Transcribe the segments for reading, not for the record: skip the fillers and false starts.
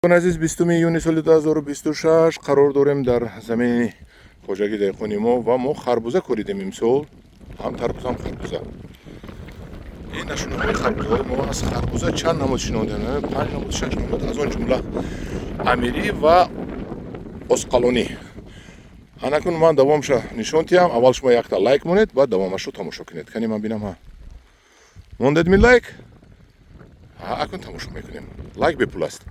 Азиз, 20 июни соли 2026 қарор дорем дар замини хоҷагии деҳқони мо ва мо харбуза коридем имсол, ҳам тарбуз, ҳам харбуза. Ин нашонаҳои харбузаҳои мо аст. Харбуза чанд намуд шинондем? Панҷ намуд, шаш намуд, аз он ҷумла амирӣ ва осқалонӣ. Анакун ман давомша нишон тиҳам. Аввал шумо якта лайк монед, баъд давомашро тамошо кунед. Кани, ман бинам, ҳа, мондед ми лайк? Акун тамошо мекунем. Лайк бепул аст.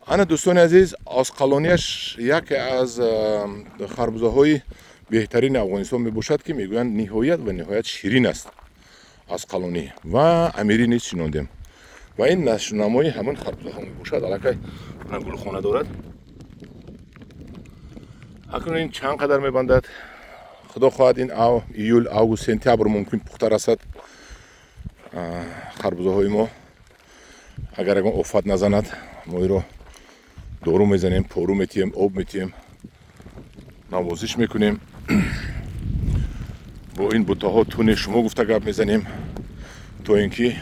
Ана, дӯстони азиз, осқалонияш яке аз харбузаҳои беҳтарини Афғонистон мебошад, ки мегӯянд, ниҳоят ва ниҳоят ширин аст асқалонӣ. Ва амирӣ низ шинондем ва ин нашунамои ҳамон харбузаҳо мебошад. Аллакай гулхона дорад. Акнун ин чанд қадар мебандад, худо хоҳад, ин июл, август, сентябр мумкин пухта расад харбузаҳои мо, агар ягон офат назанад. Мо иро дору мезанем, пору метиҳем, об метиҳем, навозиш мекунем бо ин бутаҳо, туне шумо гуфта гап мезанем, то ин ки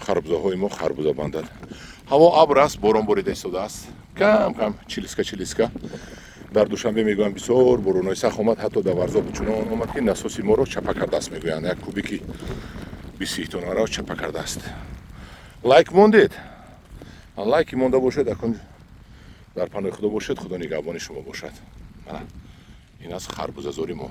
харбузаҳои мо харбуза бандад. Ҳаво абр аст, борон борида истодааст, кам кам, чилиска чилиска. Дар Душанбе, мегӯянд, бисёр боронои сахт омад, ҳатто дар Варзоб чунон омад, ки насоси моро чапа кардааст. Мегӯянд, як кубики биситонаро чапа кардааст. Лайк мондед? Лайки монда бошед. Акун дар паноҳи Худо бошед, Худо нигаҳбони шумо бошад. Ин аст харбузазори мо.